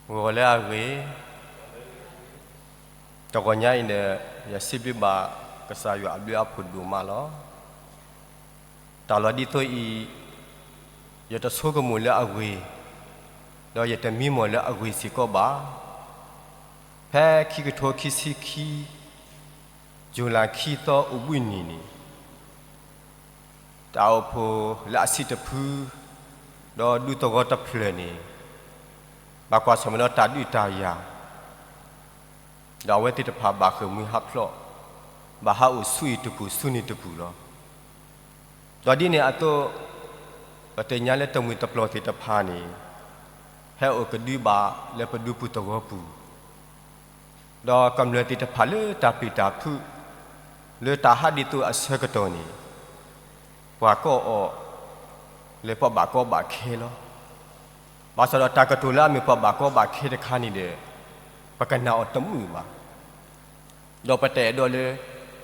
ဂီၤလၢအဂ့ၤ, တဂီၤညါအံၤဒီး ယစံးဘျုးဘၣ်ကစၢ်ယွၤအဘျုးအဖှိၣ်ဒိၣ်မးလီၤ. တၢ်လီၤဒ်သိးအံၤ, ယတဆိကမိၣ်လၢအဂ့ၤ, ဒီးယတမံမီၢ်လၢအဂ့ၤစ့ၢ်ကီးဘၣ်. ဖဲခံကထိခံဆံခံ, ယူၤလံခံသီအိၣ်ဘှံးနံၤန့ၣ် တၢ်အိၣ်ဖှိၣ်လၢအဆံးတဖု, ဒီးဒူသဝီတဖျၢၣ်န့ၣ် ဘၣ်ကွၢ်ဆၢၣ်မဲာ်ဒီးတၢ်ဒုးတၢ်ယၤ, ဒီးအဝဲသ့ၣ်တဖၣ်ဘၣ်ဃ့ၢ်မှံဟးဖျိး, ဘၣ်ဟးအိၣ်ဆူအံၤတပူၤဆူန့ၣ်တပူၤလီၤ. ဒီးဒ်န့ၣ်အသိး, ပသ့ၣ်ညါလၢတမှံၤတပျီၢ်သ့ၣ်တဖၣ်န့ၣ် ဟဲအိၣ်ကဒုဘၣ်လၢပဒူပူၤသဝီပူၤ ဒီးကမျၢၢ်သ့ၣ်တဖၣ်လၢတၢ်ပျံၤတၢ်ဖုး လၢတၢ်ဟးဒ်သိးအဆၢကတီၢ်န့ၣ်, ပှၤကိးအီၤလၢပှၤဘၣ်ကီဘၣ်ခဲလီၤ. ဘၣ်ဆၣ်ဒီးတၢ်ကတိၤလၢအမ့ၢ်ပှၤဘၣ်ကီဘၣ်ခဲတခါန့ၣ်ဒီး, ပကနၣ်အီၤတမုာ်ဘၣ်. ဒီးပတအဲၣ်ဒိးလၢ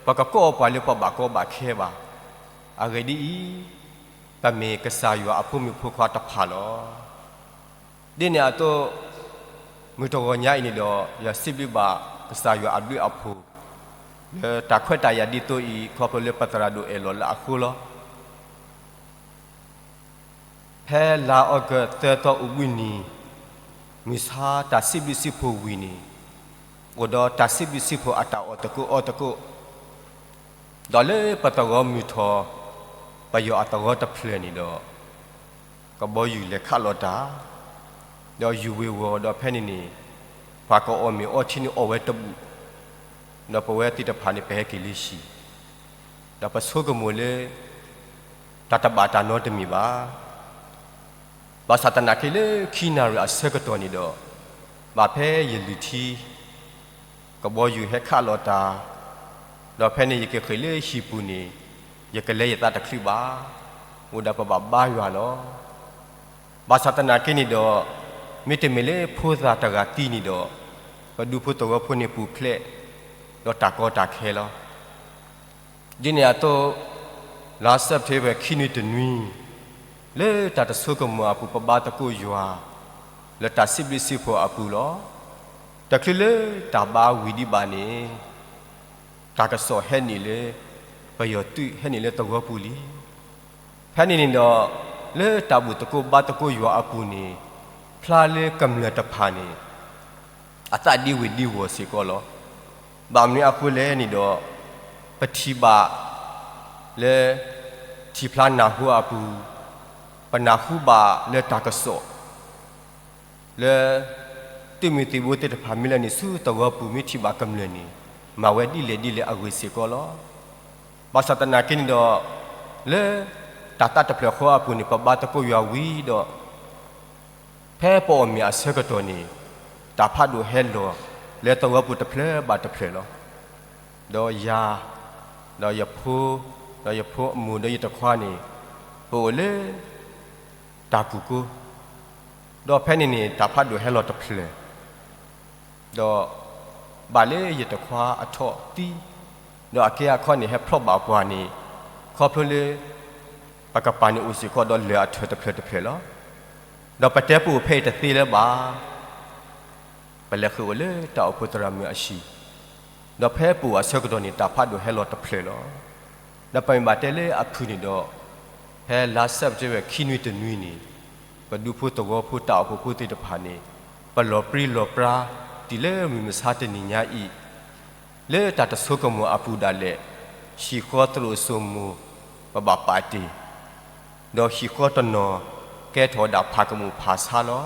ပကကိးပှၤလၢပှၤဘၣ်ကီဘၣ်ခဲဘၣ်. အဂ့ၢ်ဒ်အံၤ, ပမ့ၢ်ကစၢ်ယွၤအဖိမုၣ်ဖိခွါတဖၣ်လီၤ. ဒ်န့ၣ်အသိး, မုၢ်တဂီၤညါအံၤန့ၣ်ဒီး ယစံးဘျုးဘၣ်ကစၢ်ယွၤအဘျုးအဖှိၣ် လၢတၢ်ခွဲးတၢ်ယာ်ဒ်သိးအံၤ ခီဖျိလၢပသရၣ်ဒိၣ်အဲၣ်လီၤလၢအဃိလီၤ. ဖဲလါအီကူးသၢသီအိၣ်ဘှံးနံၤ, မုၢ်ဆါတၢ်စံးဘျုးစံးဖှိၣ်ဝံၤန့ၣ်, အိၣ်ဒီးတၢ်စံးဘျုးစံးဖှိၣ်အတၢ်အီၣ်သကိးအီသကိး, ဒီးလၢပသဝီမုၢ်ထီၣ်, ပယီၤအသဝီတဖျၢၣ်န့ၣ်ဒီး ကဘီယူၤလဲၤခးလီၤတၢ်, ဒီးယူၤဝ့ၤဝီၤဒီးဖဲန့ၣ်န့ၣ်, ပှၤကအီၣ်မ့ၤအီထံန့ၣ်အီၣ်ဝဲတဘူၣ်, ဒီးပဝဲသ့ၣ်တဖၣ်န့ၣ် ပဟဲက့ၤလၢဟံၣ်, ဒီးပဆိကမိၣ်လၢ တၢ်တဘၣ်တၢ်နီတမံၤဘၣ်. ဘၣ်ဆၣ်သနာ်က့လၢခံနၣ်ရံၣ်အဆၢကတီၢ်န့ၣ်ဒီး, ဘၣ်ဖဲယလုၢ်ထံ ကဘီယူၤဟဲခးလီၤတၢ်, ဒီးဖဲန့ၣ်ယကဃ့ၢ်လၢဟံၣ်ပူၤန့ၣ်, ယကလဲၤယသးတချုးဘၣ်, အိၣ်ဒီးပဘၣ်ဘါယွၤလီၤ. ဘၣ်ဆၣ်သနာ်က့န့ၣ်ဒီး, မ့တမ့ၢ်လၢဖိသၣ်တဂၤသံန့ၣ်ဒီး, ပဒူဖိသဝီဖိန့ၣ်ပူၤဖျဲး, ဒီးတၢ်ကီတၢ်ခဲလီၤ. ဒ်န့ၣ်အသိး, လါစဲးပထ့ဘၢၣ်ခံနွံတနွံ, လၢတၢ်တဆိကမိၣ်အပူၤပဘါသကိးယွၤ, လၢတၢ်စံးဘျုးစံးဖှိၣ်အပူၤလီၤ. တချုးလၢတၢ်ဘါဝံၤဒံးဘၣ်န့ၣ်, တၢ်ကစီၣ်ဟဲနုာ်လၢ ပယီၤသုးဟဲနုာ်လၢသဝီပူၤလံ. ဖဲန့ၣ်န့ၣ်ဒီး, လၢတၢ်ဘူၣ်သကိးဘါသကိးယွၤအပူၤန့ၣ်, ဖျါလၢကမျၢၢ်တဖၣ်န့ၣ် အသးဒံဝ့ၤဒံဝီၤစ့ၢ်ကီးလီၤ. ဘၣ်မနုၤအဃိလဲၣ်န့ၣ်ဒီး, ပထံၣ်ဘၣ်လၢ ထံၣ်ဖျါနၢ်ဟူအပူၤ, ပနၢ်ဟူဘၣ်လၢတၢ်ကစီၣ် လၢ သုးမုၢ်သံၣ်ဘိသ့ၣ်တဖၣ်မ့ၢ်လဲၤနုာ်ဆူသဝီပူၤမ့ၢ်ထံၣ်ဘၣ်ကမျၢၢ်န့ၣ်, မၤဝဲဒ်လဲၣ်ဒ်လဲၣ်အဂ့ၢ်စ့ၢ်ကီးလီၤ. ဘၣ်ဆၣ်သနာ်က့န့ၣ်ဒီး, လၢ တၢ်သးတဖျၢၣ်ဃီအပူၤန့ၣ် ပဘါသကိးယွၤဝံၤဒီး ဖဲပအီၣ်မ့ၤအဆၢကတီၢ်န့ၣ်, တၢ်ဖးဒိၣ်ဟဲလီၤလၢသဝီပူၤတဖျၢၣ်ဘၣ်တဖျၢၣ်လီၤ. ဒီးယၤ, ဒီးယဖိ, ဒီးယဖိအမိၢ်ဒီးယတခွါန့ၣ်, ပအိၣ်လၢ တၢ်ပူၤကိ, ဒီးဖဲန့ၣ်န့ၣ် တၢ်ဖးဒိၣ်ဟဲလီၤတဖျၢၣ် ဒီး ဘၣ်လၢယတခွါအထီၣ်သံ, ဒီးအကဲအခီန့ၣ်ဟဲဖျီၣ်ဘၣ်ပှၤန့ၣ်, ခီဖျိလၢ ပကပၤန့ၣ်အိၣ်စ့ၢ်ကီးဒီးလၢၢ်အထၢၣ်တဖျၢၣ်တဖျၢၣ်လီၤ. ဒီးပတဲပအိၣ်ဖဲအံၤတသ့လၢၤဘၣ်. ပလဲၤဃုာ်အိၣ်လၢတၢ်အိၣ်ဖှိၣ်သရၣ်မုၣ်အဟံၣ်, ဒီးဖဲပအိၣ်အဆၢကတီၢ်န့ၣ် တၢ်ဖးဒိၣ်ဟဲလီၤတဖျၢၣ်လီၤ. ဒီးပမ့ၢ်ဘၣ်တဲလၢအဖုၣ်န့ၣ်ဒီး, ဖဲလါစဲးပထ့ဘၢၣ်ခံနွံတနွံန့ၣ်, ပဒူဖိသဝီဖိတၢ်အိၣ်ဖှိၣ်ဖိသ့ၣ်တဖၣ်န့ၣ်, ပလီၤပြံလီၤပြါ တုၤလၢမုၢ်မဆါတနံၤညါအံၤ, လၢတၢ်တဆိကမိၣ်အပူၤဒၣ်လဲာ်, ဟံၣ်ဃီသရိာ်စိမိၤ ပဘၣ်ပာ်တ့ၢ်, ဒီးဟံၣ်ဃီတနီၤ ကဲထီၣ်ဝဲဒၣ်ဖးကမူၣ်ဖးဆါလီၤ.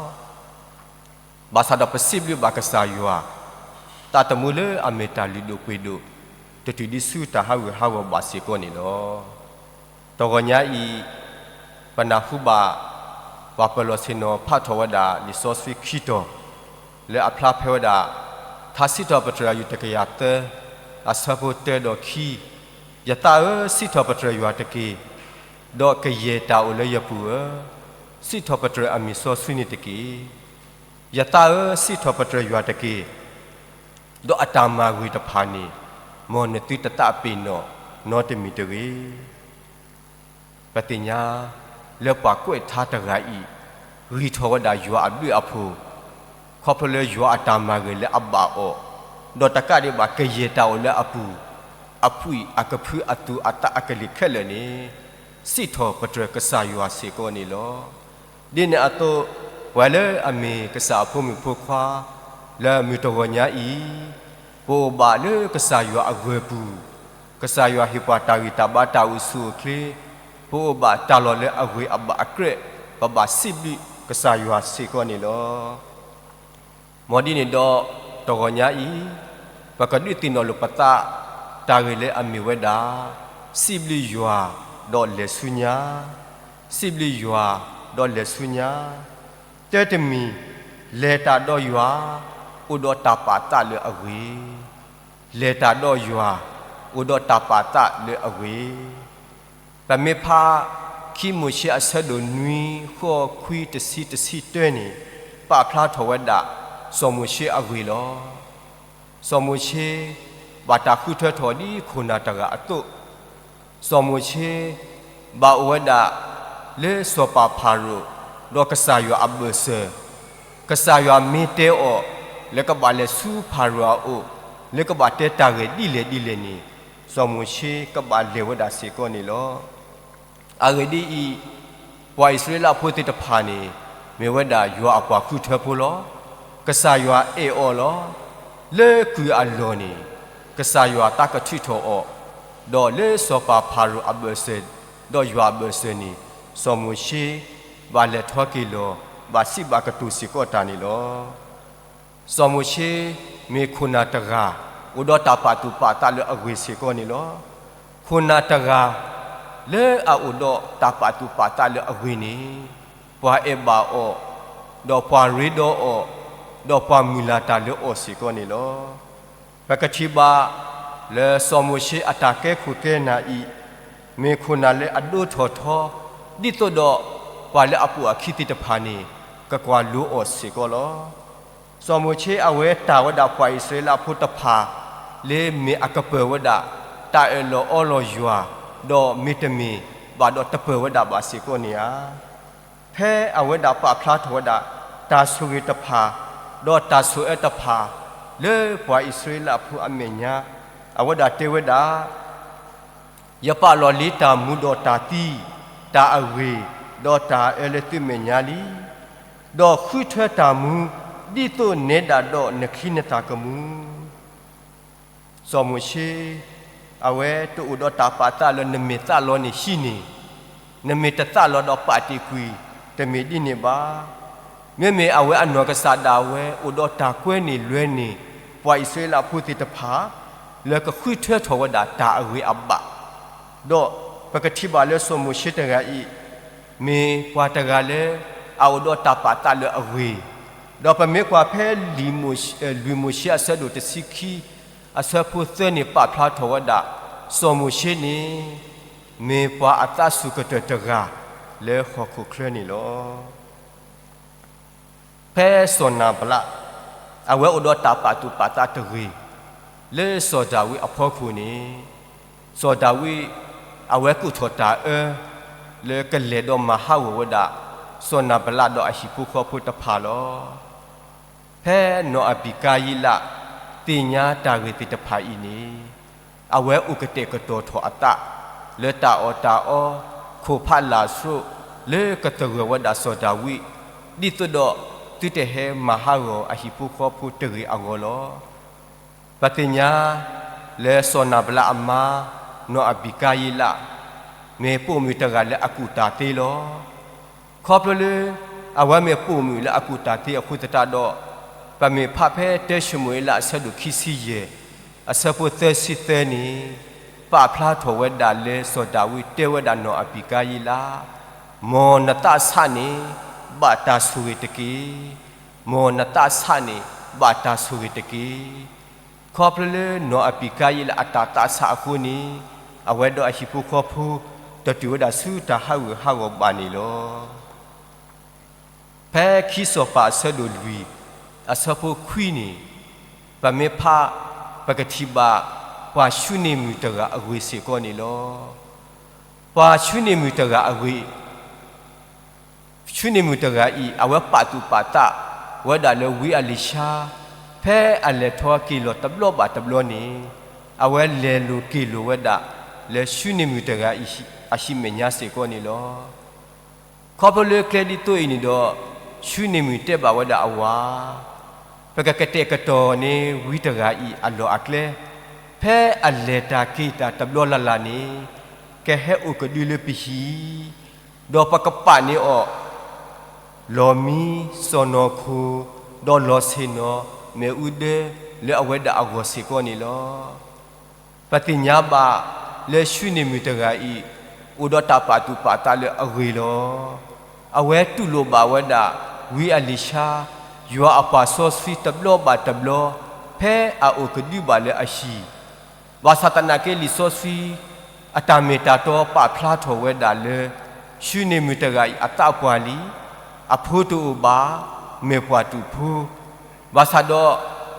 ဘၣ်ဆၣ်ဒီးပစံးဘျုးဘၣ်ကစၢ်ယွၤ, သးသမူလၢအမ့ၢ်တၢ်လုၢ်ဒိၣ်ပှ့ၤဒိၣ်, တတုၤဒံးဆူတၢ်ဟးဂူာ်ဟးဂီၤဘၣ်စ့ၢ်ကီးန့ၣ်လီၤ. တဂီၤညါအံၤ, ပနၢ်ဟူဘၣ် ပှၤပၢၤလီၢ်ဆ့ၣ်နီၤဖးထီၣ်ဝဲဒၣ်လံာ်စီဆှံခံတီၤ, လၢအဖျါဖဲဝဲဒၣ် ထါစံးထီၣ်ပတြၢၤအယူၢ်တကယၤသၢ, အဆၢဖိတၢဒီးခံ, ယသးဧၢ, စံးထီၣ်ပတြၢၤယွၤတက့ၢ်, ဒီးကယဲၢ်တၢ်အိၣ်လၢယပူၤဧၢ, စံးထီၣ်ပတြၢၤအမံၤစီဆှံန့ၣ်တက့ၢ်. ယသးဧၢ, စံးထီၣ်ပတြၢၤယွၤတက့ၢ်, ဒီးအတၢ်မၤဂ့ၤတဖၣ်န့ၣ်, မ်နသုတသးပ့ၤနီၣ်နီတမံၤတဂ့ၤ. ပသ့ၣ်ညါလၢပှၤကွဲးထါတဂၤအံၤ, ဂံၢ်ထီၣ်ဝဲဒၣ်ယွၤအဘျုးအဖှိၣ်, ခီဖျိလၢယွၤအတၢ်မၤဂ့ၤလၢအဘၣ်အီၤ, ဒီးတကးဒံးဘၣ်ကယဲၢ်တၢ်အိၣ်လၢအပူၤ, အဖှံ, အကဖု, အသူၣ်အသးအကလုာ်ခဲလၢာ်န့ၣ်, စံးထီၣ်ပတြၢၤကစၢ်ယွၤစ့ၢ်ကီးန့ၣ်လီၤ. ဒ်န့ၣ်အသိး, ပှၤလၢအမ့ၢ်ကစၢ်အဖိမုၣ်ဖိခွါ, လၢမုၢ်တဂီၤညါအံၤ, ပအိၣ်ဘၣ်လၢကစၢ်ယွၤအဂၢၤပူၤ, ကစၢ်ယွၤဟ့ၣ်ပှၤတၢ်ဂံၢ်တၢ်ဘါတၢ်အိၣ်ဆူၣ်အိၣ်ချ့, ပအိၣ်ဘၣ်တၢ်လီၢ်လၢအဂ့ၤအဘၣ်အကြၢး, ပဘၣ်စံးဘျုးကစၢ်ယွၤစ့ၢ်ကီးန့ၣ်လီၤ. မ်ဒ်န့ၣ်ဒီး, တဂီၤညါအံၤ, ပကဒုးသ့ၣ်နီၣ်လိာ်ပသး, တၢ်ဂ့ၢ်လၢအမ့ၢ်ဝဲဒၣ်, စံးဘျုးယွၤ, ဒီးလဲၤဆူညါ, စံးဘျုးယွၤ, ဒီးလဲၤဆူညါ, တၢတမံၤ, လဲၤတၢ်ဒီးယွၤ, အိၣ်ဒီးတၢ်ပာ်သးလၢအဂ့ၤ, လဲၤတၢ်ဒီးယွၤ, အိၣ်ဒီးတၢ်ပာ်သးလၢအဂ့ၤ ပမ့ၢ်ဖး ခံမိၤၡ့အဆၢဒိၣ်နွံ ဃိးခွံတဆံတဆံတၢန့ၣ် ပာ်ဖျါထီၣ်ဝဲဒၣ် စီၤမိၤၡ့အဂ့ၢ်လီၤ. စီၤမိၤၡ့ ဘၣ်တၢ်ဃုထၢထီၣ်ဒ်ခိၣ်နၢ်တဂၤအသိး, စီၤမိၤၡ့ ဘၣ်အိၣ်ဝဲဒၣ် လၢစီၤပၤဖၤရိၤ ဒီးကစၢ်ယွၤအဘၢၣ်စၢၤ, ကစၢ်ယွၤမ့ၢ်တဲအီၤ လၢကဘၣ်လဲၤဆူဖၤရိၤအအိၣ် လၢကဘၣ်တဲတၢ်ဂ့ၢ်ဒ်လဲၣ်ဒ်လဲၣ်န့ၣ်, စီၤမိၤၡ့ကဘၣ်လဲၤဝဲဒၣ်စ့ၢ်ကီးန့ၣ်လီၤ. အဂ့ၢ်ဒ်အံၤ, ပှၤအံၣ်စရ့လးဖိသ့ၣ်တဖၣ်န့ၣ် မ့ၢ်ဝဲဒၣ်ယွၤအပှၤဃုထၢဖိလီၤ. ကစၢ်ယွၤအဲၣ်အီၤလီၤ. လၢကုၢ်အလီၢ်န့ၣ် ကစၢ်ယွၤသးကထုးထီၣ်အီၤ, ဒီးလၢစီၤပၤဖၤရိၤအဘၢၣ်စၢၤ ဒီးယွၤအဘၢၣ်စၢၤန့ၣ်, စီၤမိၤၡ့ ဘၣ်လဲၤထီၣ်က့ၤလီၤ ဘၣ်စံးဘၣ်ကတိၤစ့ၢ်ကီးတၢ်န့ၣ်လီၤ. စီၤမိၤၡ့ မ့ၢ်ခိၣ်နၢ်တဂၤ အိၣ်ဒီးတၢ်ပာ်သူၣ်ပာ်သးလၢအဂ့ၤစ့ၢ်ကီးန့ၣ်လီၤ. ခိၣ်နၢ်တဂၤ လၢအအိၣ်ဒီးတၢ်ပာ်သူၣ်ပာ်သးလၢအဂ့ၤန့ၣ်, ပှၤအဲၣ်ဘၣ်အီၤ, ဒီးပှၤရ့ဒီးအီၤ, ဒီးပှၤမုၢ်လၢ်တၢ်လၢအီၤစ့ၢ်ကီးန့ၣ်လီၤ. ပကထံၣ်ဘၣ် လၢစီၤမိၤၡ့အတၢ်ကဲခိၣ်ကဲနၢ်အံၤ, မ့ၢ်ခိၣ်နၢ်လၢအဒိၣ်ထီၣ်ထီ, ဒ်သိးဒီး ပှၤလၢအပိာ်အခံသ့ၣ်တဖၣ်န့ၣ် ကကွၢ်လိအီၤစ့ၢ်ကီးလီၤ. စီၤမိၤၡ့အဝဲတၢ်ဝဲဒၣ်ပှၤအံၣ်စရ့လးဖိတဖၣ် လၢမ့ၢ်အကပၢၢ်ဝဲဒၣ် တၢ်အၢၣ်လီၤအီလီၤယွၤ, ဒီးမ့တမ့ၢ်ဘၣ်ဒီးတပၢၢ်ဝဲဒၣ်ဘၣ်စ့ၢ်ကီးန့ၣ်ဧါ. ဖဲအဝဲဒၣ်ပာ်ဖျါထီၣ်ဝဲဒၣ် တၢ်ဆိၣ်ဂ့ၤတဖၣ် ဒီးတၢ်ဆိၣ်အၢတဖၣ် လၢပှၤအံၣ်စရ့လးဖိအမဲာ်ညါ, အဝဲဒၣ်တဲဝဲဒၣ်, ယပာ်လီၤလံတၢ်မူဒီးတၢ်သံ, တၢ်အဂ့ၤ, ဒီးတၢ်အၢလၢသုမဲာ်ညါလံ, ဒီးဃုထၢတၢ်မူ ဒ်သိးနဲဒၣ်ဒီးနချံနသၣ်ကမူ စီၤမိၤၡ့ အဝဲတအိၣ်ဒီးတၢ်ပာ်သးလၢနမ့ၢ်သးလီန့ၣ်ဟံးန့ၢ်, နမ့ၢ်တသးလီဒီးပာ်တ့ၢ်ကွံာ်, တမ့ၢ်ဒ်န့ၣ်ဘၣ်. မ့မ့ၢ်အဝဲအနီၢ်ကစၢ်ဒၣ်ဝဲအိၣ်ဒီးတၢ်ကွဲန့ၢ်လွဲန့ၢ် ပှၤအံၣ်စရ့လးဖိသ့ၣ်တဖၣ် လၢကဃုထၢထီၣ်ဝဲဒၣ်တၢ်အဂ့ၤအဘၣ်, ဒီးပကထံၣ်ဘၣ်လၢစီၤမိၤၡ့တဂၤအံၤ မ့ၢ်ပှၤတဂၤလၢ အအိၣ်ဒီးတၢ်ပာ်သးလၢအဂ့ၤ, ဒီးပမ့ၢ်ကွၢ်ဖဲ လွံၢ်မိၤၡ့အဆၢဒိၣ်တဆံခံ အဆၢဖိသၢန့ၣ် ပာ်ဖျါထီၣ်ဝဲဒၣ် စီၤမိၤၡ့န့ၣ် မ့ၢ်ပှၤအသးစူၤကတၢၢ်တဂၤ လၢဟီၣ်ခိၣ်ချၢန့ၣ်လီၤ. ဖဲစီၤနၤဘလး အဝဲအိၣ်ဒီးတၢ်ပာ်သူၣ်ပာ်သးတဂ့ၤ လၢစီၤဒၤဝံးအဖီခိၣ်န့ၣ်, စီၤဒၤဝံး အဝဲကိးထီၣ်တၢ်အၢ လၢကလဲၤဒီးမၤဟးဂီၤဝဲဒၣ် စီၤနၤဘလးဒီးအဟံၣ်ဖိဃီဖိတဖၣ်လီၤ. ဖဲနီၢ်အဘံကါယံလး သ့ၣ်ညါတၢ်ဂ့ၢ်သ့ၣ်တဖၣ်အံၤန့ၣ်, အဝဲအိၣ်ကတဲာ်ကတီၤထီၣ်အသး လၢတၢ်အီၣ်တၢ်အီ ခိၣ်ဖးလာ်ဆိး လၢကသဂၢၢ်ဝဲဒၣ်စီၤဒၤဝံး ဒ်သိးဒီး သုတဟဲမၤဟးဂီၤအဟံၣ်ဖိဃီဖိတဂ့ၤအဂီၢ်လီၤ. ပသ့ၣ်ညါ လၢစီၤနၤဘလးအမါ နီၢ်အဘံကါယံလး မ့ၢ်ပိာ်မုၣ်တဂၤလၢအကူၣ်တၢ်သ့လီၤ. ခီဖျိလၢ အဝဲမ့ၢ်ပိာ်မုၣ်လၢအကူၣ်တၢ်သ့အဃိသတးဒီး, ပမ့ၢ်ဖးဖဲတၢၡမူၤအ့လးအဆၢဒိၣ်ခံဆံယဲၢ် အဆၢဖိသၢဆံသၢန့ၣ်, ပာ်ဖျါထီၣ်ဝဲဒၣ်လၢစီၤဒၤဝံးတဲဝဲဒၣ်နီၢ်အဘံကါယံလး, မ်နသးဆးန့ၣ် ဘၣ်တၢ်ဆိၣ်ဂ့ၤတက့ၢ်. မ်နသးဆးန့ၣ် ဘၣ်တၢ်ဆိၣ်ဂ့ၤတက့ၢ်. ခီဖျိလၢနီၢ်အဘံကါယံလးအတၢ်သးဆးအဃိန့ၣ်, အဝဲဒီးအဟံၣ်ဖိဃီဖိ တတုၤဝဲဒၣ်ဆူတၢ်ဟးဂူာ်ဟးဂီၤဘၣ်န့ၣ်လီၤ. ဖဲခံစီၤပၤအဆၢဒိၣ်လွံၢ် အဆၢဖိခွံန့ၣ်, ပမ့ၢ်ဖး ပကထံၣ်ဘၣ် ပှၤဆူန့ၢ်မုၢ်တဂၤအဂ့ၢ်စ့ၢ်ကီးန့ၣ်လီၤ. ပှၤဆူန့ၢ်မုၢ်တဂၤအဂ့ၢ် ဆူန့ၢ်မုၢ်တဂၤအံၤ အဝဲပာ်သူၣ်ပာ်သး ဝဲဒၣ်လၢဝံအလံၤၡါ, ဖဲအလဲၤထီၣ်က့ၤလီၤတဘျီဘၣ်တဘျီန့ၣ်, အဝဲလဲၤလိာ်က့ၤလိာ်ဝဲဒၣ် လၢၡူနံၤမုၣ်တဂၤအံၤ အဟံၣ်မဲာ်ညါစ့ၢ်ကီးန့ၣ်လီၤ. ခီဖျိလၢကျဲဒ်သိးအံၤန့ၣ်ဒီး, ၡူနံၤမုၣ်တဲဘၣ်ဝဲဒၣ်အဝၤ, ပကကတဲာ်ကတီၤန့ၢ်ဝံတဂၤအံၤအလီၢ်အကျဲ, ဖဲအလဲၤတၢ်က့ၤတၢ်တဘျီလၢ်လၢ်န့ၣ်, ကဟဲအိၣ်ကဒုလၢပဟံၣ်, ဒီးပကပာ်န့ၢ်အီၤ လီၢ်မံ, စီၢ်နီၤခိၣ်, ဒီးလီၢ်ဆ့ၣ်နီၤ, မ့ၣ်အူဒၢ, လၢအဝဲဒၣ်အဂီၢ်စ့ၢ်ကီးန့ၣ်လီၤ. ပသ့ၣ်ညါဘၣ်လၢၡူနံၤမုၣ်တဂၤအံၤ အိၣ်ဒီးတၢ်ပာ်သူၣ်ပာ်သးလၢအဂ့ၤလီၤ. အဝဲတူၢ်လိာ်ဘၣ်ဝဲဒၣ် ဝံအလံၤၡါ, ယွၤအပှၤစီဆှံတဘျီဘၣ်တဘျီ, ဖဲအအိၣ်ကဒုဘၣ်လၢအဟံၣ်, ဘၣ်ဆၣ်သနာ်က့လံာ်စီဆှံ အတၢ်မ့ၢ်တၢ်တီပာ်ဖျါထီၣ်ဝဲဒၣ်လၢ ၡူနံၤမုၣ်တဂၤအံၤအသးပှၢ်လံ, အဖိတအိၣ်ဘၣ်, မ့ၢ်ပှၤတူာ်ဖိ, ဘၣ်ဆၣ်ဒီး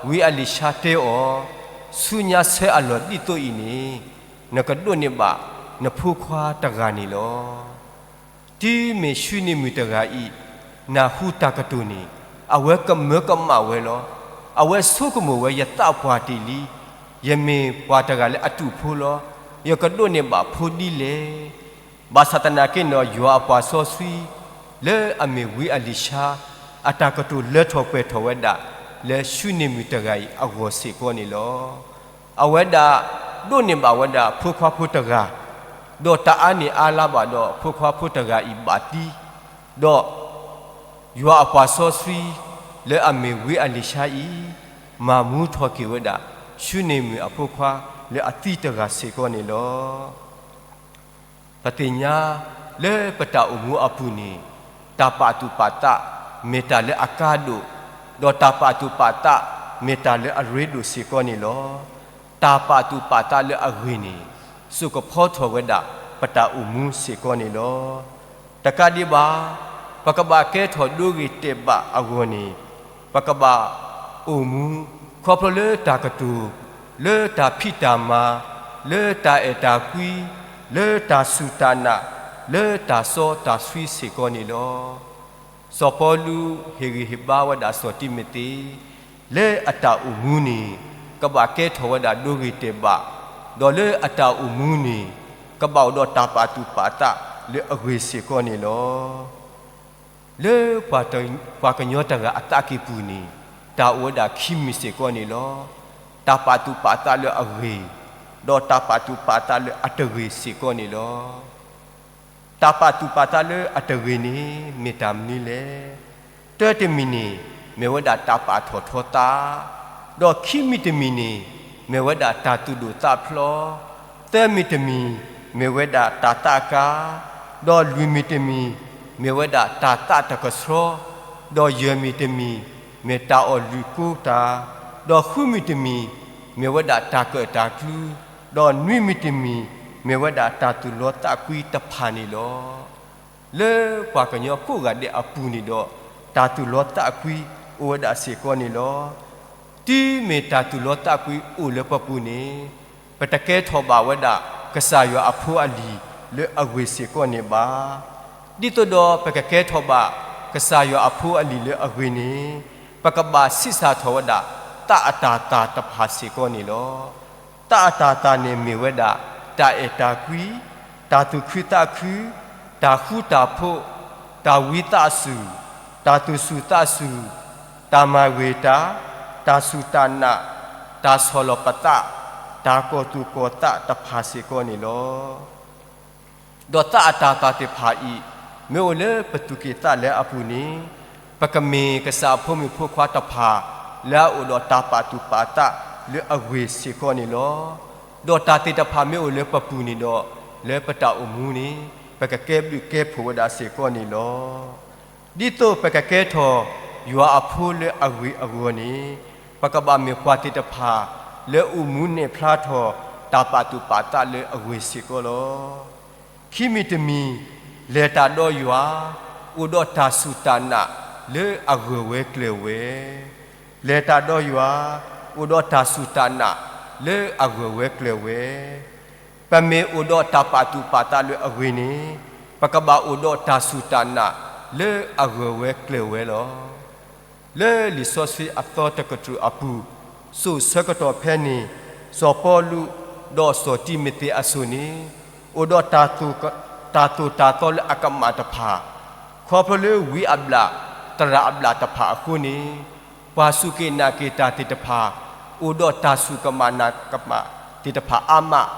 ဝံအလံၤၡါတဲအီၤ, ဆူညါဆၢအလီၢ်ဒ်သိးအံၤန့ၣ်, နကဒိးန့ၢ်ဘၣ်နဖိခွါတဂၤန့ၣ်လီၤ. တုၤမ့ၢ်ၡူနံၤမုၣ်တဂၤအံၤ နၢ်ဟူတၢ်ကတိၤန့ၣ်, အဝဲကမၢကမၣ်ဝဲလီၤ. အဝဲဆိကမိၣ်ဝဲ ယသးပှၢ်တ့ၢ်လံ, ယမ့ၢ်ပှၤတဂၤလၢအတူာ်ဖိလီၤ. ယကဒိးန့ၢ်ဘၣ်ဖိဒ်လဲၣ်. ဘၣ်ဆၣ်သနာ်က့န့ၣ် ယွၤအပှၤစီဆှံ လၢအမ့ၢ်ဝံအလံၤၡါ အတၢ်ကတိၤလၢထီၣ်ပှဲၤထီၣ်ဝဲဒၣ် လၢၡူနံၤမုၣ်တဂၤအံၤအဂီၢ်စ့ၢ်ကီးန့ၣ်လီၤ. အဝဲဒၣ်ဒိးန့ၢ်ဘၣ်ဝဲဒၣ်ဖိခွါဖိတဂၤ, ဒီးတၢ်အါန့ၢ်အါလါဘၣ်ဒီး ဖိခွါဖိတဂၤအံၤဘၣ်သံ, ဒီးယွၤအပှၤစီဆှံ လၢအမ့ၢ်ဝံအလံၤၡါအံၤ မၤမူထီၣ်က့ၤဝဲဒၣ် ၡူနံၤမုၣ်အဖိခွါလၢအသံတဂၤစ့ၢ်ကီးန့ၣ်လီၤ. ပသ့ၣ်ညါလၢပတၢ်အိၣ်မူအပူၤန့ၣ်, တၢ်ပာ်သူၣ်ပာ်သး မ့ၢ်တၢ်လၢအကါဒိၣ်, ဒီးတၢ်ပာ်သူၣ်ပာ်သး မ့ၢ်တၢ်လၢအရ့ဒိၣ်စ့ၢ်ကီးန့ၣ်လီၤ. တၢ်ပာ်သူၣ်ပာ်သးလၢအဂ့ၤန့ၣ် စိာ်ကဖီထီၣ်ဝဲဒၣ် ပတၢ်အိၣ်မူစ့ၢ်ကီးန့ၣ်လီၤ. တကးဒံးဘၣ်, ပကဘၣ်ကဲထီၣ်ဒိဂ့ၤတဲာ်ဘၣ်အဂီၢ်န့ၣ်, ပကဘၣ်အိၣ်မူ ခီဖျိလၢတၢ်ကတိၤ, လၢတၢ်ဖံးတၢ်မၤ, လၢတၢ်အဲၣ်တၢ်ကွံ, လၢတၢ်စူၢ်တၢ်နာ်, လၢတၢ်စီတၢ်ဆှံစ့ၢ်ကီးန့ၣ်လီၤ. စီၤပီလူးဟ့ၣ်ဂံၢ်ဟ့ၣ်ဘါဝဲဒၣ်စီၤတံၤမသ့း, လၢအတၢ်အိၣ်မူန့ၣ် ကဘၣ်ကဲထီၣ်ဝဲဒၣ်ဒိဂ့ၤတဲာ်ဘၣ်, ဒီးလၢအတၢ်အိၣ်မူန့ၣ် ကဘၣ်အိၣ်ဒီးတၢ်ပာ်သူၣ်ပာ်သးလၢအဂ့ၤစ့ၢ်ကီးန့ၣ်လီၤ. လၢပှၤကညီတဂၤအသးကံၢ်ပူၤန့ၣ်, တၢ်အိၣ်ဝဲဒၣ်ခံမံၤစ့ၢ်ကီးန့ၣ်လီၤ. တၢ်ပာ်သူၣ်ပာ်သးလၢအဂ့ၤ, ဒီးတၢ်ပာ်သူၣ်ပာ်သးလၢအတဂ့ၤစ့ၢ်ကီးန့ၣ်လီၤ. တၢ်ပာ်သူၣ်ပာ်သးလၢအတဂ့ၤန့ၣ် မ့ၢ်တၢ်မနုၤလဲၣ်. တၢတမံၤန့ၣ် မ့ၢ်ဝဲဒၣ်တၢ်ပာ်ထီၣ်ထီသး, ဒီးခံမံၤတမံၤန့ၣ် မ့ၢ်ဝဲဒၣ်တၢ်သူၣ်ဒိၣ်သးဖျိး, သၢမံၤတမံၤ မ့ၢ်ဝဲဒၣ်တၢ်သးကါ, ဒီးလွံၢ်မံၤတမံၤ မ့ၢ်ဝဲဒၣ်တၢ်သးတကဆှီ, ဒီးယဲၢ်မံၤတမံၤ မ့ၢ်တၢ်အီၣ်လုၢ်ကိတၢ်, ဒီးဃုမံၤတမံၤ မ့ၢ်ဝဲဒၣ်တၢ်ကၢၣ်တၢ်ကျူ, ဒီးနွံမံၤတမံၤ မ့ၢ်ဝဲဒၣ်တၢ်သူၣ်လီသးကွံတဖၣ်န့ၣ်လီၤ. လၢပှၤကညီကိးဂၤဒဲးအပူၤန့ၣ်ဒီး တၢ်သူၣ်လီသးကွံအိၣ်ဝဲဒၣ်စ့ၢ်ကီးန့ၣ်လီၤ. တုၤမ့ၢ်တၢ်သူၣ်လီသးကွံအိၣ်လၢပပူၤန့ၣ်, ပတကဲထီၣ်ဘၣ်ဝဲဒၣ် ကစၢ်ယွၤအဖိအလံၤလၢအဂ့ၤစ့ၢ်ကီးန့ၣ်ဘၣ်. ဒ်သိးဒီးပကကဲထီၣ်ဘၣ် ကစၢ်ယွၤအဖိအလံၤလၢအဂ့ၤန့ၣ်, ပကဘၣ်ဆံးစၢ်ထီၣ်ဝဲဒၣ် သးအတၤသၣ်တဖၣ်စ့ၢ်ကီးန့ၣ်လီၤ. သးအတၤသၣ်န့ၣ်မ့ၢ်ဝဲဒၣ် တၢ်အဲၣ်တၢ်ကွံ, တၢ်သူၣ်ခုသးခု, တၢ်ဃူတၢ်ဖိး, တၢ်ဝံသးစူၤ, တၢ်သူၣ်စူၤသးစူၤ, တၢ်မၤဂ့ၤတၢ်, တၢ်စူၢ်တၢ်နာ်, တၢ်ဆီၣ်လီၤပသး, တၢ်ကီၢ်သူၣ်ကီၢ်သးတဖၣ်စ့ၢ်ကီးန့ၣ်လီၤ. ဒီးသးအတၤသၣ်သ့ၣ်တဖၣ်အံၤ မ့ၢ်အိၣ်လၢပသူၣ်ကံၢ်သးလဲအပူၤန့ၣ်, ပကမ့ၢ်ကစၢ်အဖိမုၣ်ဖိခွါတဖၣ် လၢအအိၣ်ဒီးတၢ်ပာ်သူၣ်ပာ်သးလၢအဂ့ၤစ့ၢ်ကီးန့ၣ်လီၤ. ဒီးတၢ်သ့ၣ်တဖၣ်မ့ၢ်အိၣ်လၢပပူၤန့ၣ်ဒီး, လၢပတၢ်အိၣ်မူန့ၣ် ပကကဲဘျုးကဲဖှိၣ်ဝဲဒၣ်စ့ၢ်ကီးန့ၣ်လီၤ. ဒ်သိးပကကဲထီၣ်ယွၤအဖိလၢအဂ့ၤအဂီၢ်န့ၣ်, ပကဘၣ်မ့ၢ်ပှၤသ့ၣ်တဖၣ် လၢအိၣ်မူနဲၣ်ဖျါထီၣ် တၢ်ပာ်သူၣ်ပာ်သးလၢအဂ့ၤစ့ၢ်ကီးလီၤ. ခံမံၤတမံၤ, လဲၤတၢ်ဒီးယွၤ, အိၣ်ဒီးတၢ်စူၢ်တၢ်နာ်လၢအဂၢၢ်ဝဲကျၢၤဝဲ, လဲၤတၢ်ဒီးယွၤ, အိၣ်ဒီးတၢ်စူၢ်တၢ်နာ်လၢအဂၢၢ်ဝဲကျၢၤဝဲ. ပမ့ၢ်အိၣ်ဒီးတၢ်ပာ်သူၣ်ပာ်သးလၢအဂ့ၤန့ၣ်, ပကဘၣ်အိၣ်ဒီးတၢ်စူၢ်တၢ်နာ်လၢအဂၢၢ်ဝဲကျၢၤဝဲလီၤ. လၢလံာ်စီဆှံအသီတကတြူၢ်အပူၤ, စိာ်ဆၢကတီၢ်ဖဲန့ၣ်, စီၤပီလူးဒီးစီၤတံၤမသ့းအစိၤန့ၣ်, အိၣ်ဒီး တၢ်သိၣ်တၢ်သီလၢအကမၣ်တဖၣ်, ခီဖျိလၢဝံအဘျၣ်, သရၣ်အဘျၣ်တဖၣ်အဃိန့ၣ်, ပှၤစူၢ်က့ၤနာ်က့ၤတၢ်သ့ၣ်တဖၣ်, အိၣ်ဒီးတၢ်စူၢ်ကမၣ်နာ်ကမၣ်သ့ၣ်တဖၣ်အါမး,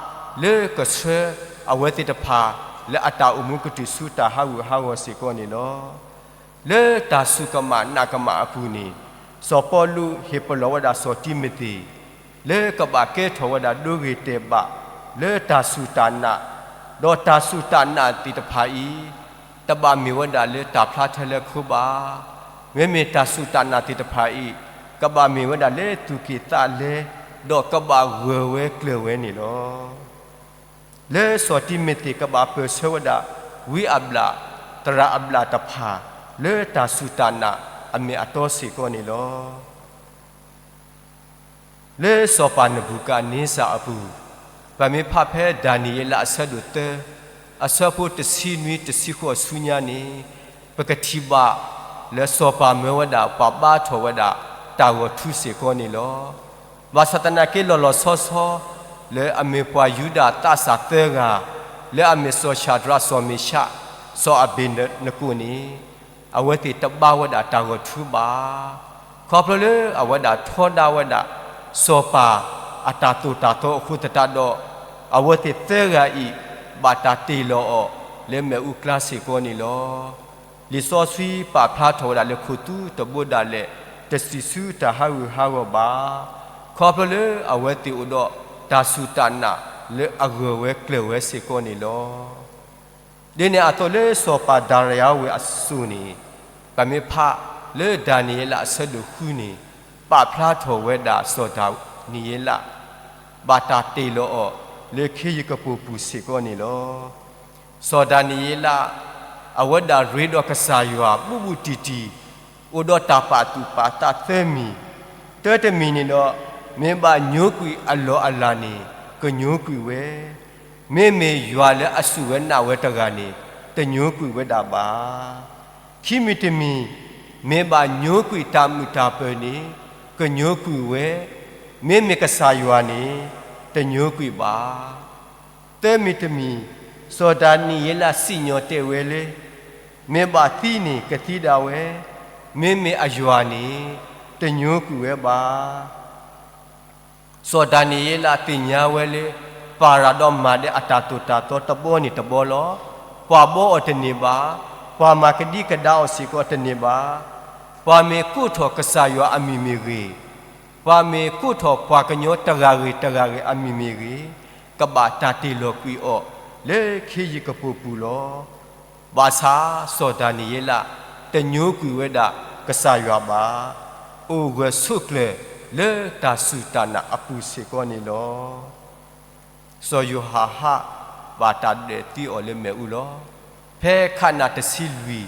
လၢကဆှၢအဝဲသ့ၣ်တဖၣ် လၢအတၢ်အိၣ်မူကတုၤဆူတၢ်ဟးဂူာ်ဟးဂီၤစ့ၢ်ကီးန့ၣ်လီၤ. လၢတၢ်စူၢ်ကမၣ်နာ်ကမၣ်အပူၤန့ၣ်, စီၤပီလူးဟ့ၣ်ပလီၢ်ဝဲဒၣ်စီၤတံၤမသ့း, လၢကဘၣ်ကဲထီၣ်ဝဲဒၣ်ဒိဂ့ၤတဲာ်ဘၣ်, လၢတၢ်စူၢ်တၢ်နာ်, ဒီးတၢ်စူၢ်တၢ်နာ်သ့ၣ်တဖၣ်အံၤ, တဘၣ်မ့ၢ်ဝဲဒၣ်လၢတၢ်ဖျါထီလၢခိဘၣ်. မ့မ့ၢ်တၢ်စူၢ်တၢ်နာ်သ့ၣ်တဖၣ်အံၤ, ကဘၣ်မ့ၢ်ဝဲဒၣ်လၢသူၣ်က့ၣ်သးလဲ, ဒီးကဘၣ်ဂၢၢ်ဝဲကျၢၤဝဲန့ၣ်လီၤ. လၢစီၤတံၤမသ့းကဘၣ်ပၢၢ်ဆၢဝဲဒၣ် ဝံအဘျၣ်, သရၣ်အဘျၣ်တဖၣ်, လၢတၢ်စူၢ်တၢ်နာ်အမဲာ်အတီစ့ၢ်ကီးန့ၣ်လီၤ. လၢစီၤပၤနဘူၤခၣ်န့စၢ်အပူၤ, ပမ့ၢ်ဖးဖဲဒၤနံးယ့လးအဆၢဒိၣ်သၢ, အဆၢဖိတဆံနွံတဆံဃိးဆူညါန့ၣ်, ပကထံၣ်ဘၣ်လၢစီၤပၤမၢဝဲဒၣ်ပှၤဘါထီၣ်ဝဲဒၣ်တၢ်ဂီၤထူစ့ၢ်ကီးန့ၣ်လီၤ. ဘၣ်ဆၣ်သနာ်က့လီၤလီၤဆီဆီ, လၢအမ့ၢ်ပှၤယူဒၤသးစၢ်သၢဂၤ, လၢအမ့ၢ်စီၤၡၤဒြး, စီၤမ့ၡး, စီၤအဘ့းနကိၣ်န့ၣ်, အဝဲသ့ၣ်တဘါဝဲဒၣ်တၢ်ဂီၤထူဘၣ်. ခီဖျိလၢအဝဲဒၣ်ထီဒါဝဲဒၣ် စီၤပၤအတၢ်သိၣ်တၢ်သီအဃိသတးဒီး, အဝဲသ့ၣ်သၢဂၤအံၤ ဘၣ်တၢ်တ့ၢ်လီၤအီၤလၢမ့ၣ်အူကျါစ့ၢ်ကီးန့ၣ်လီၤ. လံာ်စီဆှံပာ်ဖျါထီၣ်ဝဲဒၣ်လၢခိၣ်သူတဘိဒၣ်လဲာ် တစံၣ်ဆူတၢ်ဟးဂူာ်ဟးဂီၤဘၣ်. ခီဖျိလၢအဝဲသ့ၣ်အိၣ်ဒီးတၢ်စူၢ်တၢ်နာ်လၢအဂၢၢ်ဝဲကျၢၤဝဲစ့ၢ်ကီးန့ၣ်လီၤ. ဒ်န့ၣ်အသိးလၢစီၤပၤဒၤရံယၤဝ့ၤအစိၤန့ၣ်, ပမ့ၢ်ဖးလၢဒၤနံးယ့လးအဆၢဒိၣ်ဃုန့ၣ်, ပာ်ဖျါထီၣ်ဝဲဒၣ်စီၤဒၤနံးယ့လး ဘၣ်တၢ်တ့ၢ်လီၤအီၤလၢခ့ယုၢ်ကပိာ်ပူၤစ့ၢ်ကီးန့ၣ်လီၤ. စီၤဒၤနံးယ့လး အဝဲဒၣ်ရ့ဒီးကစၢ်ယွၤဘူးဘူးတံၢ်တံၢ်, အိၣ်ဒီးတၢ်ပာ်သူၣ်ပာ်သးသၢမံၤ, တၢတမံၤန့ၣ်ဒီး, မ့ၢ်ဘၣ်ညိကွံာ်အလီၢ်အလၤန့ၣ် ကညိကွံာ်ဝဲ, မ့မ့ၢ်ယွၤလၢအစူၢ်ဝဲနာ်ဝဲတဂၤန့ၣ် တညိကွံာ်ဝဲဒၣ်ဘၣ်. ခံမံၤတမံၤ, မ့ၢ်ဘၣ်ညိကွံာ်တၢ်မုာ်တၢ်ပၢၤန့ၣ် ကညိကွံာ်ဝဲ, မ့မ့ၢ်ကစၢ်ယွၤန့ၣ် တညိကွံာ်ဘၣ်. သၢမံၤတမံၤ, စီၤဒၤနံးယ့လးစံၣ်ညီၣ်တဲာ်ဝဲလၢ မ့ၢ်ဘၣ်သံန့ၣ် ကသံဒၣ်ဝဲ, မ့မ့ၢ်အယွၤန့ၣ် တညိကွံာ်ဝဲဘၣ်. စီၤဒၤနံးယ့လးသ့ၣ်ညါဝဲလၢ ပၤရၤဒီးမၤဒဲးအတၢ်သိၣ်တၢ်သီတဘီန့ၣ်တဘီလီၤ. ပှၤဘီအီၤတန့ၢ်ဘၣ်, ပှၤမၤကဒံကဒါအီၤစ့ၢ်ကီးတန့ၢ်ဘၣ်. ပှၤမ့ၢ်ကိးထီၣ်ကစၢ်ယွၤအမံၤမ့ၢ်ဂ့ၤ, ပှၤမ့ၢ်ကိးထီၣ်ပှၤကညီတဂၤဂ့ၤတဂၤဂ့ၤအမံၤမ့ၢ်ဂ့ၤ, ကဘၣ်တၢ်တ့ၢ်လီၤကွံာ်အီၤလၢခ့ယုၢ်ကပိာ်ပူၤလီၤ. ဘၣ်ဆၣ်စီၤဒၤနံးယ့လး တညိကွံာ်ဝဲဒၣ်ကစၢ်ယွၤဘၣ်, အိၣ်ဂၢၢ်ဆိးကျၢၤလၢတၢ်စူၢ်တၢ်နာ်အပူၤစ့ၢ်ကီးန့ၣ်လီၤ. စီၤယိၤဟၣ်ဟၣ် ဘၣ်တၢ်ဒွဲၣ်သံအီၤလၢမ့ၣ်အူလီၤ. ဖဲခးနၣ်တဆံလွံၢ်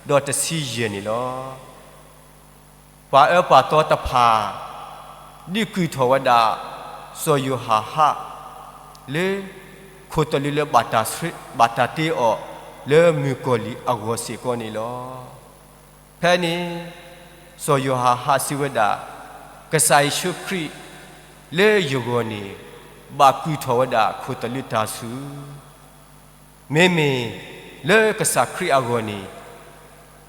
ဒီးတဆံယဲၢ်န့ၣ်လီၤ. ပှၤအၢပှၤသီတဖၣ် ဒုးကုၢ်ထီၣ်ဝဲဒၣ် စီၤယိၤဟၣ်ဟၣ် လၢ ခိၣ်သလုးလၢဘၣ်တၢ်တ့အီၤလၢမုၣ်ကီၤလံၢ်အဂီၢ်စ့ၢ်ကီးန့ၣ်လီၤ. ဖဲန့ၣ် စီၤယိၤဟၣ်ဟၣ်စံးဝဲဒၣ်, ကစၢ်ယ့ၣ်ၡူးခရံာ် လၢယဂီၢ်န့ၣ် ဘၣ်ကုၢ်ထီၣ်ဝဲဒၣ်ခိၣ်သလုးတၢ်ဆူၣ် မ့မ့ၢ်လၢကစၢ်ခရံာ်အဂီၢ်န့ၣ်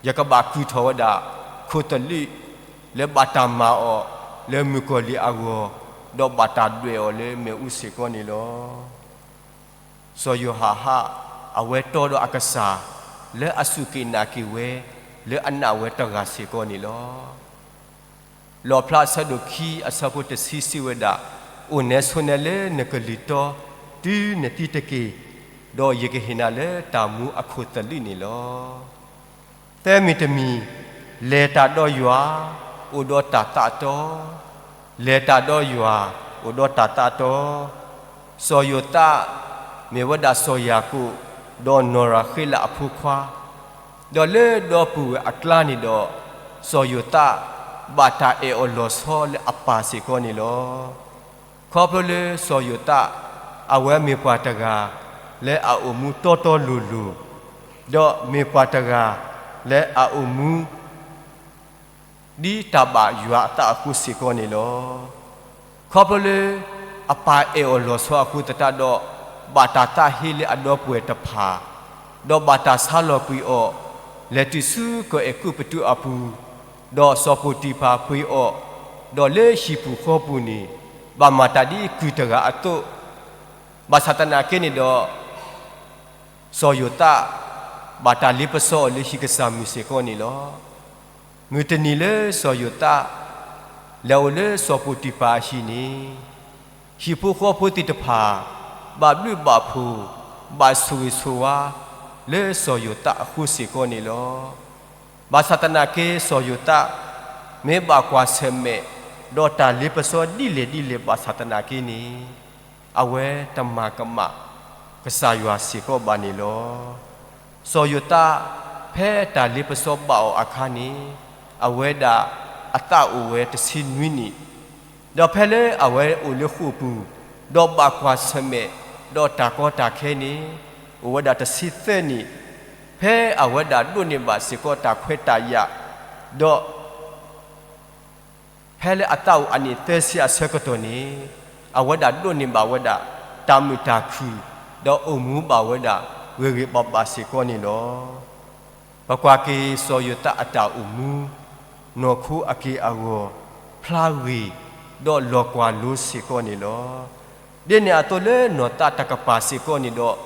ယကဘၣ်ကုၢ်ထီၣ်ဝဲဒၣ် ခိၣ်သလုးလၢဘၣ်တၢ်မၤအီၤလၢမုၣ်ကီၤလံၢ်အဂီၢ်, ဒီးဘၣ်တၢ်ဒွဲၣ်အီၤလၢမ့ၣ်အူစ့ၢ်ကီးန့ၣ်လီၤ. စီၤယိၤဟၣ်ဟၣ် အဝဲတီဒီးအကစၢ် လၢအစူၢ်က့ၤနာ်က့ၤဝဲ လၢအနာ်ဝဲတဂၤစ့ၢ်ကီးန့ၣ်လီၤ. လီၣ်ဖျါအဆၢဒိၣ်ခံအဆၢဖိတဆံစံးဝဲဒၣ်, အိၣ်နဲဆိးနဲလၢနကလုၢ်တီ တုၤနသံတက့ၢ်, ဒီးယကဟ့ၣ်နၤလၢတၢ်မူအခိၣ်သလုးန့ၣ်လီၤ. သၢမံၤတမံၤ, လဲၤတၢ်ဒီးယွၤ, အိၣ်ဒီးတၢ်သးတီ, လဲၤတၢ်ဒီးယွၤ, အိၣ်ဒီးတၢ်သးတီ, စီၤယိၤသး မ့ၢ်ဝဲဒၣ်စီၤယၤကိာ် ဒီးနီၢ်ရၤဃ့လးအဖိခွါ, ဒီးလၢဒီပုၢ်ဝဲၢ်အကျါန့ၣ်ဒီး, စီၤယိၤသး ဘၣ်တၢ်အဲၣ်အီၤလီၤဆီလၢအပၢ်စ့ၢ်ကီးန့ၣ်လီၤ. ခီဖျိလၢစီၤယိၤသး အဝဲမ့ၢ်ပှၤတဂၤ လၢအအိၣ်မူတီတီလိၤလိၤ, ဒီးမ့ၢ်ပှၤတဂၤ လၢအအိၣ်မူ ဒ်တၢ်ဘၣ်ယွၤအသးအဃိစ့ၢ်ကီးန့ၣ်လီၤ. ခီဖျိလၢ အပၢ်အဲၣ်အီၤလီၤဆီအဃိသတးဒီး, ဘၣ်တၢ်သးဟ့လၢအဒီပုၢ်ဝဲၢ်တဖၣ်, ဒီးဘၣ်တၢ်ဆါလီၤကွံာ်အီၤ, လဲၤတုၤဆူကီၢ်အဲၤကူပတူးအပူၤ, ဒီးစီၤပီတံၤဖၤပှ့ၤအီၤ, ဒီးလၢဟံၣ်ပူၤဃီပူၤန့ၣ်, ဘၣ်မၤတၢ်ဒ်ကုၢ်တဂၤအသိး, ဘၣ်ဆၣ်သနာ်က့န့ၣ်ဒီး စီၤယိၤသး ဘၣ်တၢ်လ့ပစီအီၤလၢဟံၣ်ကစၢ်မုၢ်စ့ၢ်ကီးန့ၣ်လီၤ. မုၢ်တနံၤလၢစီၤယိၤသး လဲၤအိၣ်လၢစီၤပီတံၤဖၤအဟံၣ်န့ၣ်, ဟံၣ်ဖိဃီဖိသ့ၣ်တဖၣ် ဘၣ်ဘျုးဘၣ်ဖှိၣ် ဘၣ်ဆိၣ်ဂ့ၤဆိၣ်ဝါ လၢစီၤယိၤသးအဃိစ့ၢ်ကီးန့ၣ်လီၤ. ဘၣ်ဆၣ်သနာ်က့စီၤယိၤသး မ့ၢ်ဘၣ်ကွၢ်ဆၢၣ်မဲာ် ဒီးတၢ်လ့ပစီဒ်လဲၣ်ဒ်လဲၣ်ဘၣ်ဆၣ်သနာ်က့န့ၣ်, အဝဲတမၤကမၣ် ကစၢ်ယွၤစ့ၢ်ကီးဘၣ်န့ၣ်လီၤ. စီၤယိၤသး ဖဲတၢ်လ့ပစီဘၣ်အီၤအခါန့ၣ်, အဝဲဒၣ်အသးအိၣ်ဝဲတဆံနွံနံၣ်, ဒီးဖဲလၢအဝဲအိၣ်လၢဃိာ်ပူၤ, ဒီးဘၣ်ကွၢ်ဆၢၣ်မဲာ် ဒီးတၢ်ကီတၢ်ခဲန့ၣ်, အိၣ်ဝဲဒၣ်တဆံသၢနံၣ်, ဖဲအဝဲဒၣ်ဒိးန့ၢ်ဘၣ်စ့ၢ်ကီးတၢ်ခွဲးတၢ်ယာ်, ဒီး ဖဲလၢအသးအိၣ်အနံၣ်သၢဆံအဆၢကတီၢ်န့ၣ်, အဝဲဒၣ်ဒိးန့ၢ်ဘၣ်ဝဲဒၣ် တၢ်မုာ်တၢ်ခုၣ်, ဒီးအိၣ်မူဘၣ်ဝဲဒၣ် ဂ့ၤဂ့ၤဘၣ်ဘၣ်စ့ၢ်ကီးန့ၣ်လီၤ. ပကွၢ်က့ၤစီၤယိၤသးအတၢ်အိၣ်မူ, နီၢ်ခိအက့ၢ်အဂီၤ, ဖျါဂ့ၤ, ဒီးလီၤကွၢ်လိစ့ၢ်ကီးန့ၣ်လီၤ. ဒ်န့ၣ်အသိးလၢနီၢ်သးတကပၤစ့ၢ်ကီးန့ၣ်ဒီး,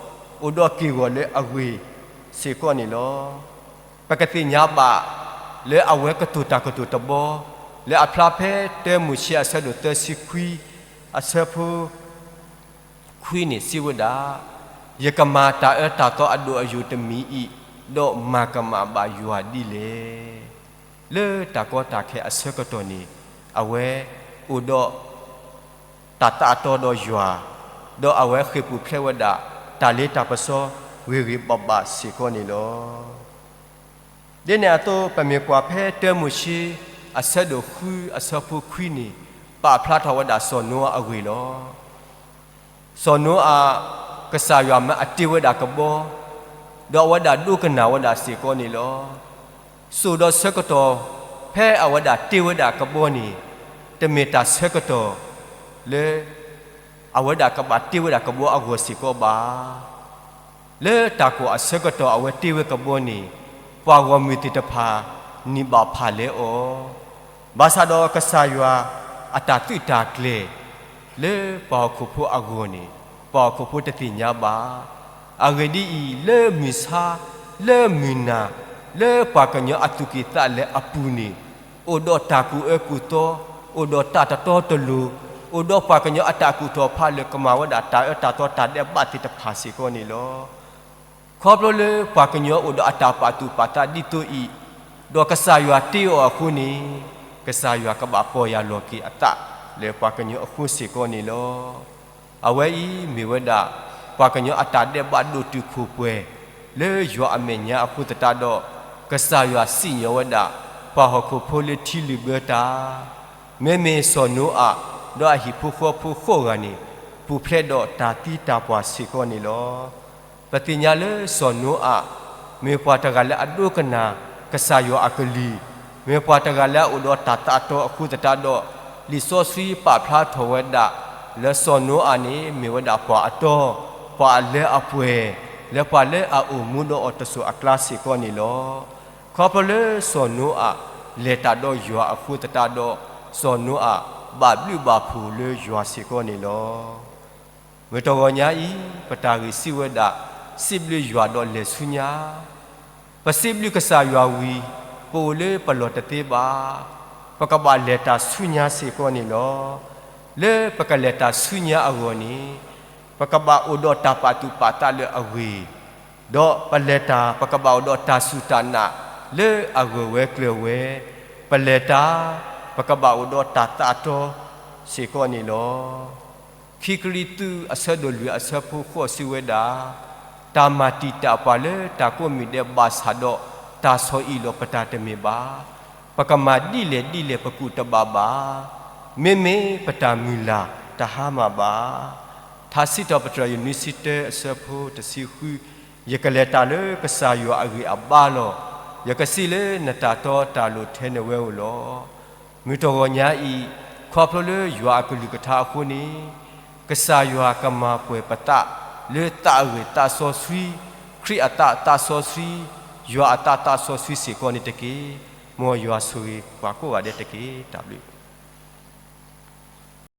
အိၣ်ဒီးက့ၢ်ဂီၤလၢအဂ့ၤစ့ၢ်ကီးန့ၣ်လီၤ. ပကသ့ၣ်ညါဘၣ် လၢအဝဲကတိၤတၢ်ကတိၤတဘီ, လၢအဖျါဖဲတၢမိၤၡ့အဆၢဒိၣ်သၢဆံခွံ, အဆၢဖိ ခွံန့ၣ်စံးဝဲဒၣ်, ယကမၤတၢ်အၢတၢ်သီအဒိၣ်အယိာ်တမံၤအံၤ, ဒီးမၤကမၣ်ဘၣ်ယွၤဒ်လဲၣ်. လၢတၢ်ကီတၢ်ခဲအဆၢကတီၢ်န့ၣ်, အဝဲအိၣ်ဒီး တၢ်သးအတီဒီးယွၤ, ဒီးအဝဲဃ့ၢ်ပူၤဖျဲးဝဲဒၣ် တၢ်လ့တၢ်ပစီ ဂ့ၤဂ့ၤဘၣ်ဘၣ်စ့ၢ်ကီးန့ၣ်လီၤ. ဒ်န့ၣ်အသိး ပမ့ၢ်ကွၢ်ဖဲတၢမိၤၡ့ အဆၢဒိၣ်ဃု အဆၢဖိခွံန့ၣ်, ပာ်ဖျါထီၣ်ဝဲဒၣ်စီၤနိအအဂ့ၢ်လီၤ. စီၤနိအ ကစၢ်ယွၤမၢအတ့ဝဲဒၣ်ကဘီ, ဒီးအဝဲဒၣ်ဒိကနၣ်ဝဲဒၣ်စ့ၢ်ကီးန့ၣ်လီၤ. စိၤဒီးဆၢကတီၢ် ဖဲအဝဲဒၣ်တ့ဝဲဒၣ်ကဘီန့ၣ်, တမ့ၢ်တၢ်ဆၢကတီၢ်လၢ အဝဲဒၣ်ကဘၣ်တ့ဝဲဒၣ်ကဘီအဂီၢ်စ့ၢ်ကီးဘၣ်. လၢတၢ်ကွီၢ်အဆၢကတီၢ်အဝဲတ့ဝဲကဘီန့ၣ်, ပှၤဂီၢ်မုၢ်သ့ၣ်တဖၣ် နံၤဘၣ်ဖၣ်လဲအီၤ, ဘၣ်ဆၣ်ဒီးကစၢ်ယွၤအတၢ်သုးတၢ်ကျဲၤ လၢပှၤဟီၣ်ခိၣ်ဖိအဂီၢ်န့ၣ်, ပှၤဟီၣ်ခိၣ်ဖိတသ့ၣ်ညါဘၣ်. အဂ့ၢ်ဒ်အံၤ, လၢမုၢ်ဆါ, လၢမုၢ်နၤ, လၢပှၤကညီအသူၣ်ကံၢ်သးလဲအပူၤန့ၣ်, အိၣ်ဒီးတၢ်ကူၣ်အၢကူၣ်သီ, အိၣ်ဒီးတၢ်တတီတလိၤ, အိၣ်ဒီးပှၤကညီအတၢ်ကူၣ်ထီၣ်ဖးလၢကမၤဝဲဒၣ်တၢ်အၢတၢ်သီတၢ်ဒဲးဘးသ့ၣ်တဖၣ်စ့ၢ်ကီးန့ၣ်လီၤ. ခီဖျိလၢပှၤကညီအိၣ်ဒီးအတၢ်ပာ်သူၣ်ပာ်သးဒ်သိးအံၤ, ဒီးကစၢ်ယွၤတ့အီၤအဃိန့ၣ်, ကစၢ်ယွၤကဘၣ်ပီၢ်ယၢ်လီၤက့ၤအသးလၢပှၤကညီအဃိစ့ၢ်ကီးန့ၣ်လီၤ. အဝဲအံၤမ့ၢ်ဝဲဒၣ် ပှၤကညီအတၢ်ဒဲးဘးဒိၣ်တုာ်ခိၣ်ပှဲၤ လၢယွၤအမဲာ်ညါအဃိသတးဒီး, ကစၢ်ယွၤစံၣ်ညီၣ်ဝဲဒၣ် ပှၤဟီၣ်ခိၣ်ဖိလၢထံလုၢ်ဘၢတၢ်, မ့မ့ၢ်စီၤနိအၤ ဒီးအဟံၣ်ဖိဃီဖိဃိးဂၤန့ၣ် ပူၤဖျဲးဒီးတၢ်သံတၢ်ပှၢ်စ့ၢ်ကီးန့ၣ်လီၤ. ပသ့ၣ်ညါလၢစီၤနိအၤ မ့ၢ်ပှၤတဂၤလၢအဒိကနၣ်ကစၢ်ယွၤအကလုၢ်, မ့ၢ်ပှၤတဂၤလၢအအိၣ်ဒီးတၢ်သးတီအဃိသတးဒီး, လံာ်စီဆှံပာ်ဖျါထီၣ်ဝဲဒၣ် လၢစီၤနိအၤန့ၣ် မ့ၢ်ဝဲဒၣ်ပှၤအတီ, ပှၤအလၢအပှဲၤ, လၢပှၤလၢအအိၣ်မူဒီးအီၤတစိၤအကျါစ့ၢ်ကီးန့ၣ်လီၤ. ခီဖျိလၢစီၤနိအၤ လဲၤတၢ်ဒီးယွၤအဃိသတးဒီး, စီၤနိအၤ ဘၣ်ဘျုးဘၣ်ဖှိၣ်လၢယွၤစ့ၢ်ကီးန့ၣ်လီၤ. မုၢ်တဂီၤညါအံၤ ပတၢ်ဂ့ၢ်စံးဝဲဒၣ်, စံးဘျုးယွၤဒီးလဲၤဆူညါ. ပစံးဘျုးကစၢ်ယွၤဝံၤ, ပအိၣ်လၢပလီၢ်တသ့ဘၣ်. ပကဘၣ်လဲၤတၢ်ဆူညါစ့ၢ်ကီးန့ၣ်လီၤ. လၢပကလဲၤတၢ်ဆူညါအဂီၢ်န့ၣ်, ပကဘၣ်အိၣ်ဒီးတၢ်ပာ်သူၣ်ပာ်သးလၢအဂ့ၤ, ဒီးပလဲၤတၢ် ပကဘၣ်အိၣ်ဒီးတၢ်စူၢ်တၢ်နာ်လၢအဂၢၢ်ဝဲကျၢၤဝဲ, ပလဲၤတၢ် ပကဘၣ်အိၣ်ဒီးတၢ်သးတီစ့ၢ်ကီးန့ၣ်လီၤ. ခံကရံၣ်သူး အဆၢဒိၣ်လွံၢ် အဆၢဖိဃိး စံးဝဲဒၣ်, တၢ်မၤတံာ်တာ်ပှၤလၢတၢ်ကိးမုၢ်ဒဲးဘၣ်ဆၣ်ဒီး, တၢ်ဆီၣ်အံၣ်လီၤပတၢ်တမ့ၢ်ဘၣ်. ပကမၤဒ်လဲၣ်ဒ်လဲၣ်ပကူၣ်တဘၣ်ဘၣ်. မ့မ့ၢ်ပတၢ်မုၢ်လၢ်တဟါမၢ်ဘၣ်. ထါစံးထီၣ်ပတြၢၤ ယနွံဆံတၢ အဆၢဖိတဆံဃု, ယကလဲၤတၢ်လၢကစၢ်ယွၤအဂံၢ်အဘါလီၤ. ယကစံးလၢနတၢ်တီတၢ်လိၤထဲနဝဲဧိၤလီၤ. မုၢ်တဂီၤညါအံၤ, ခီဖျိလၢယွၤအကလုၢ်ကထါအဃိန့ၣ်, ကစၢ်ယွၤကမၤပှဲၤပသးလၢသးအဂ့ၤသးစီဆှံ, ခရံာ်အသးသးစီဆှံ, ယွၤအသးသးစီဆှံစ့ၢ်ကီးန့ၣ်တက့ၢ်. မ်ယွၤဆိၣ်ဂ့ၤပှၤကိးဂၤဒဲးတက့ၢ်. တၢ်ဘျုး